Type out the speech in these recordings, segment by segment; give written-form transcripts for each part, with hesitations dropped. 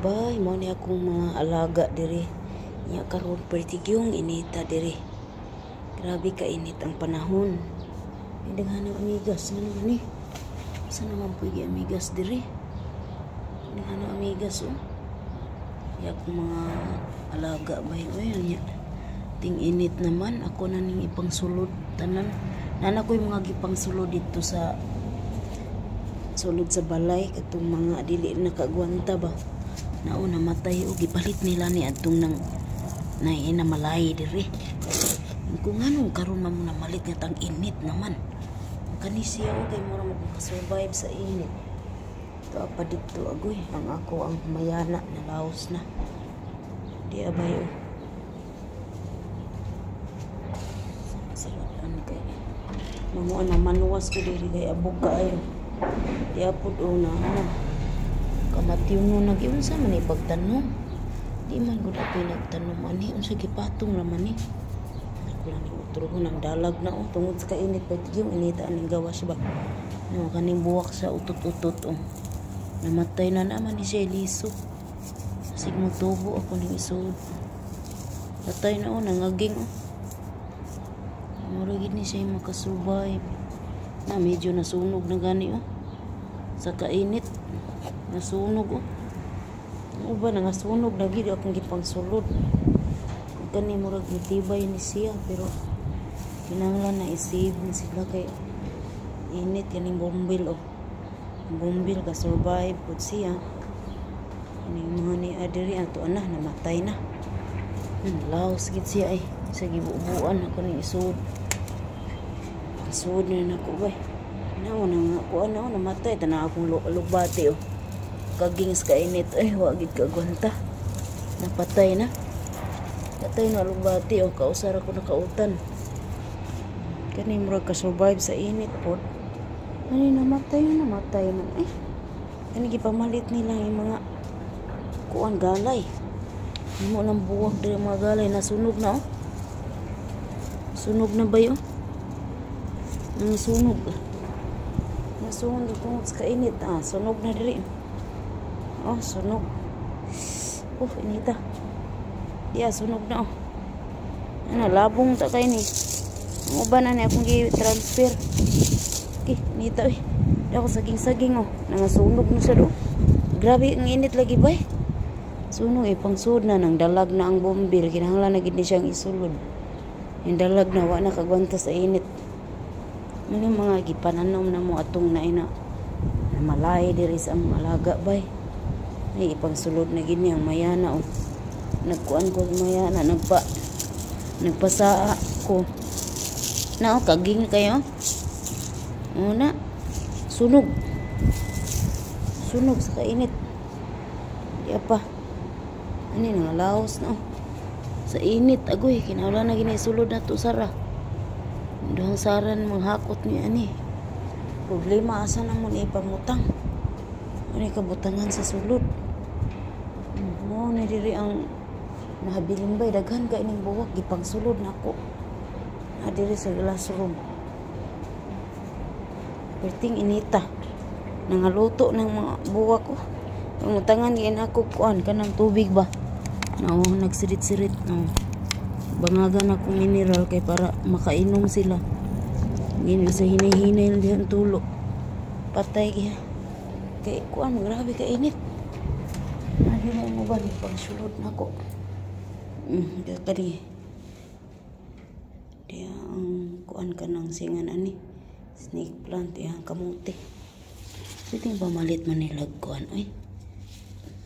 Bay, mao ni akong mga alaga diri. Nya karon pertigyong inita diri. Grabe ka init ang panahon. Ay, daghan ng amigas nga naman eh. Asa naman pwede amigas diri? Daghan ng amigas oh. Ya akong mga alaga bay oy nya. Ting init naman ako na ning ipangsulod tanan. Nana ko'y mga gipangsulod dito sa sulod sa balay katong mga dili nakagwanta ba. Nao namatay og gipalit nila ni adtong nang naay na malay diri. Kung anong karon man mo namalit nga tang init naman. Ang kani siya og kay mura mo makasurvive sa init. Ito pa dito agoy ang ako ang mayana na laos na. Di abay oh. Sa kay Manguan na manuwas ko diri kay abog kaayo. Di apod o na ano. Kamatiw no nag-unsa man ipagtanom. Di man gud ako'y nagtanom ani unsa gipatong ra man ni. Ako lang ning utrohon ang dalag na oh tungod sa kainit pa yung inita aning gawas ba. No kaning buwak sa utot-utot oh. Namatay na naman ni siya liso. Sig mo tubo ako ning isod. Patay na oh nangaging oh. Mura gid ni siya makasurvive. Na medyo nasunog na gani oh. Sa kainit nasunog oh. Ang uban nangasunog na gid akong gipangsulod. Kani murag mitibay ni siya pero kinahanglan na i-save ni sila kay init kaning bombil oh. Bombil ka survive pud siya. Kaning mga ni adiri ato ana namatay na. Laos gid siya ay sa gibubuan ako ning isod. Pangsud na nako bay. Nao na nga kuan na namatay tanaw akong lubati oh. Kaging sa kainit ay wa gid kagwanta. Napatay na. Patay na lubati oh kausar ako nakautan. Kani murag ka survive sa init pod. Ani namatay namatay man eh. Kani gipamalit nila yung mga kuan galay. Mo nang buwak diri mga galay nasunog na oh. Sunog na ba yun? Nasunog. Nasunog tungod sa kainit. Ah, sunog na diri. Oh, sunog. Oh, inita. Diya, sunog na oh. Ano, labong ta kay ni. Ang uban na ni akong gi-transfer. Okay, inita oy. Di ako saging-saging oh. Nangasunog na siya do. Grabe ang init lagi bay. Sunog eh, pangsud na nang dalag na ang bombil. Kinahanglan na gid ni siyang isulod. Yung dalag na wa na kagwanta sa init. Ano yung mga gipananom na mo atong naina na malay diri sa among alaga bay. Ay ipangsulod na gid ni ang mayana oh. Nagkuan ko mayana nagpasaa ko. Na oh, kaging kayo. Una, sunog. Sunog sa kainit. Di pa. Ani nga laos na oh. Sa init agoy kinahanglan na gini sulod na to sara. Duhang saran manghakot ni ani. Problema asa na mo ni ipamutang. Ani kabutangan sa sulod. Mo na diri ang nahabilin bay daghan ka ining buwak gipangsulod nako. Na diri sa glass room. Perting inita. Nangaluto ng mga buwak ko. Pangutangan gin ako kuan kanang tubig ba. No, nagsirit-sirit no. Bangagan akong mineral kay para makainom sila. Gini sa hinay-hinay lang dihan tulo. Patay kaya. Kay kuan grabe ka init. Ano na mo ba ni pangsulod nako. Kani. Diya ang kuan ka ng singan ani. Snake plant iyang kamote. Pwede ba malit man nila kuan oy?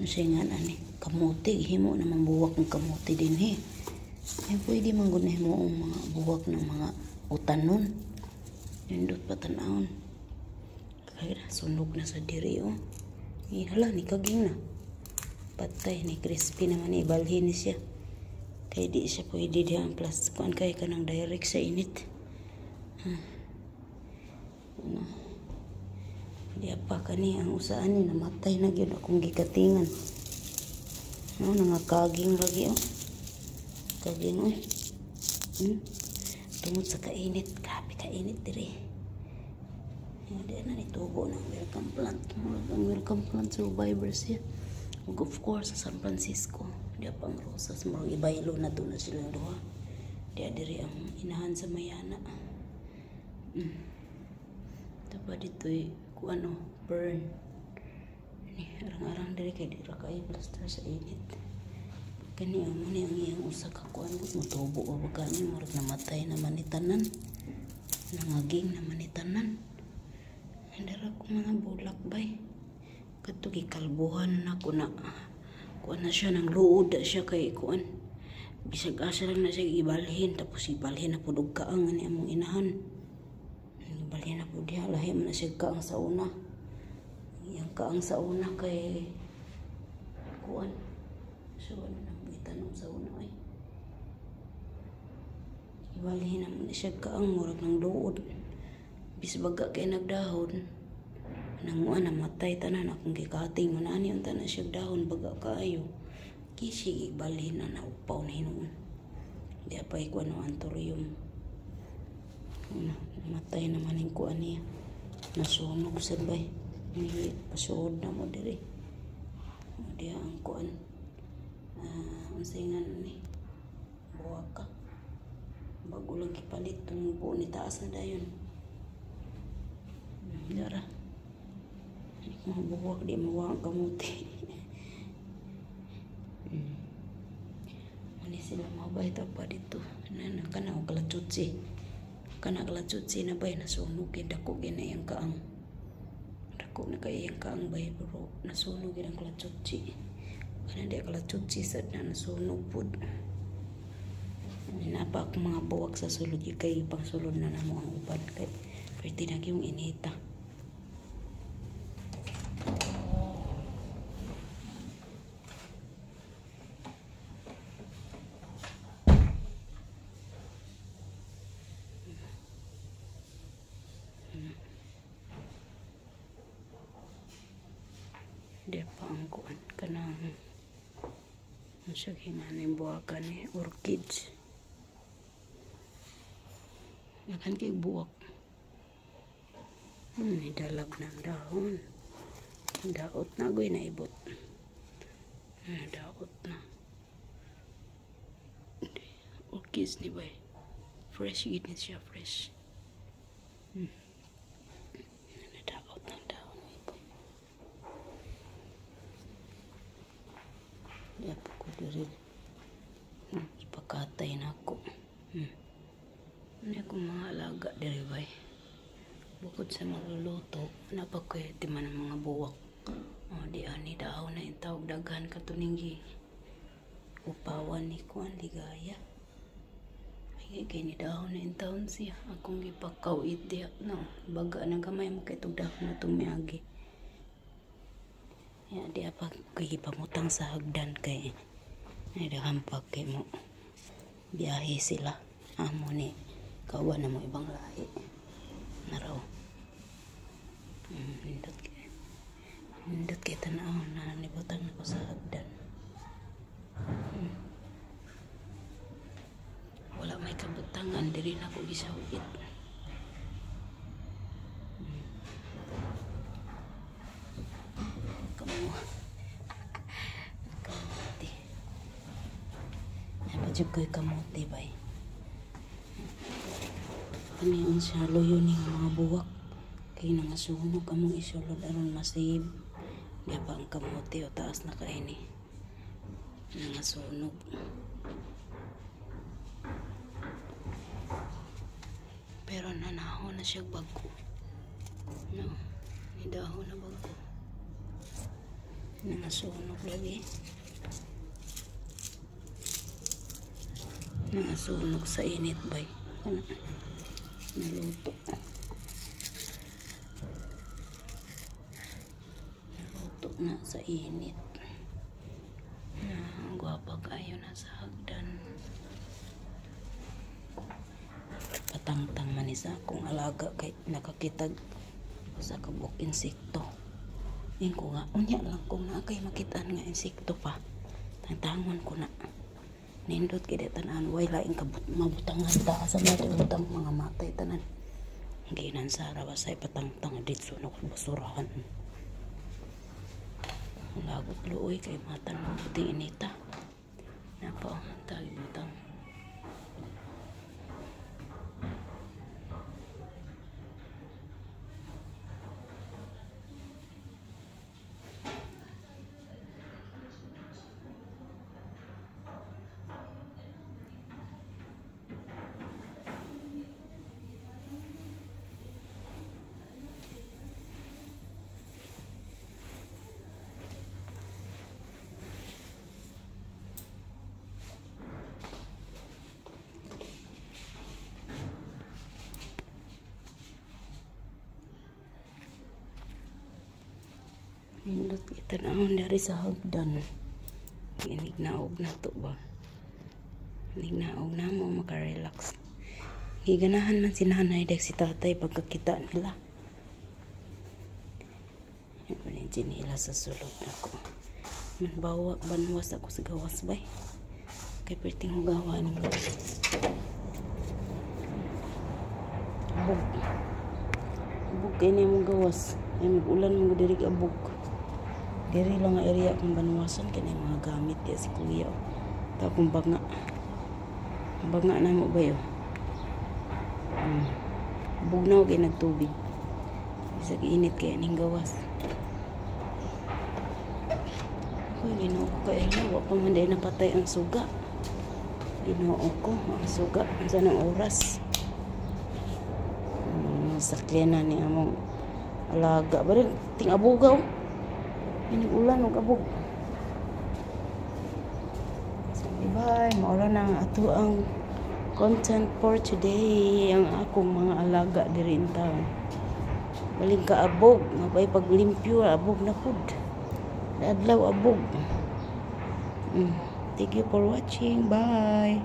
Ang singan ani kamote himo naman buwak ng kamote din he. Ay pwede man gud mo ang mga buwak ng mga utanon. Nindot pa tan-awon. Kaya sunog na sa diri oh. Ni hala ni kaging na. Patay ni crispy naman ni ibalhin ni siya. Kay di siya pwede diha ang plastic kuan kay kanang direct sa init. Ano? Di pa kani ang usaan ni namatay na gyud akong gikatingan. No, nangakaging lagi oh. Kaging oy. Tungod sa kainit, grabe kainit diri. Di na ni tubo ng welcome plant. Murag ang welcome plant survivors siya. Ug of course sa San Francisco, diha pa ang rosas, murag ibaylo na to na silang duha. Diha diri ang inahan sa Mayana. Tapa dito'y kuan oh, burn. Ni arang-arang diri kay di ra kaayo plaster sa init. Kani amo ni ang iyang usa ka kuan, motubo pa ba gani, murag namatay naman ni tanan. Nangaging naman ni tanan. Dara ko mga bulak bay. Kadto gikalbuhan na ko na. Kuan na siya, nang luod na siya kay kuan. Bisag asa lang na siya ibalhin, tapos ibalhin na pud og kaang ani among inahan. Ibalhin na pud diha, lahi man na siya kaang sa una. Iyang kaang sa una kay kuan. So ano na itanom sa una ay. Ibalhin na mo na siya kaang, murag nang luod. Bisbaga kay nagdahon. Nanguan namatay tanan akong gikating mo na ani unta na siya dahon baga kaayo. Kisi ibalhin na naupaw na hinuon. Di pa ikuan no anthurium. Una, namatay naman yung kuan niya. Nasunog sad bay. Ni pasuod na mo diri. Diha ang kuan. Unsay nga ni? Buwaka. Bago lang gipalit tong buo ni taas na dayon. Dara. Mga buwak di mawa ang kamuti. Mani sila mabay pa dito. Na kana og kalatsutsi. Kana kalatsutsi na bay nasunog gid, dako gid na iyang kaang. Dako na kay iyang kaang bay pero nasunog gid ang kalatsutsi. Kana di kalatsutsi sad na nasunog pud. Napa akong mga buwak sa sulod kay pang sulod na namo ang uban kay perti na gyud inita. Di pa ang kuan kanang unsa gyud buwakan ni orchids. Daghan kay buwak. Ni dalag na ang dahon. Daot na goy naibot. Daot na. Orchids ni bay. Fresh gid ni siya, fresh. Nadaot ng dahon ibot. Di pa ko diri. Ipakatay na ako. Ano akong mga alaga diri bay. Bukod sa magluluto, napagkwete man ang mga buwak. O, di ani daw na yung tawag daghan katuning gi upawan ni kuan ligaya. Ay, kay ni dahon na yung taon siya. Akong gipakawit diha. No, baga na gamay mo kay itong dahon na itong miagi. Ya, di pa kay gipamutang sa hagdan kay ay daghan pa kay mo biyahe sila. Amo ni kawa na mo ibang lahi. Naraw. Nindot kay. Nindot kay tan-aw na nibutang nako sa hagdan. Wala may kabutangan diri na ko gisawit. Kamo. Kamote. Napadjud ko'y kamote bay. Kani ang siya luyo ning mga buwak. Kay nangasunog among isulod aron masave. Di pa ang kamote o taas na kaini. Nangasunog. Pero nanahon na siya bago. No, nidahon na bago. Nangasunog lagi. Nangasunog sa init bay. Ano? Naluto. Naluto na sa init. Na gwapa kayo na sa hagdan. Patangtang man isa akong alaga kay nakakitag sa kabuk insekto. Ingko nga unya lang kung naa kay makitaan nga insekto pa. Tangtangon ko na. Nindot kay tanan way laing kabut mabutangan ta sa mga butang mga matay tanan. Ginan sa ra basay patangtang ditso na ko basurahan. Lagot luoy kay matan puting inita. Napa tagi butang. Nindot kita naon dari sa hagdan. Inignaog na to ba? Inignaog na mo makarelax. Giganahan man si nanay dek si tatay pagkakita nila. Yan pa rin nila sa sulod nako. Manbawa, banwas ako sa gawas bay. Kay perting hugawa ng abog. Abog kay na mong gawas. Ay mag-ulan mong diri abog. Diri lang ang area kung banwasan kay na mga gamit diya si kuya. Ta akong banga. Banga na mo ba yo? Abog na kay nagtubig. Bisag init kay ning gawas. Uy, Ginoo ko kay wa pa man day napatay ang suga. Ginoo ko ang suga unsa nang oras. Sakyanan ni among alaga ba rin ting abuga oh. Inig ulan og abog. So, bye. Maura na ang ato ang content for today. Ang akong mga alaga diri in town. Baling ka abog, mabay paglimpyo, abog na pud. Adlaw abog. Thank you for watching. Bye.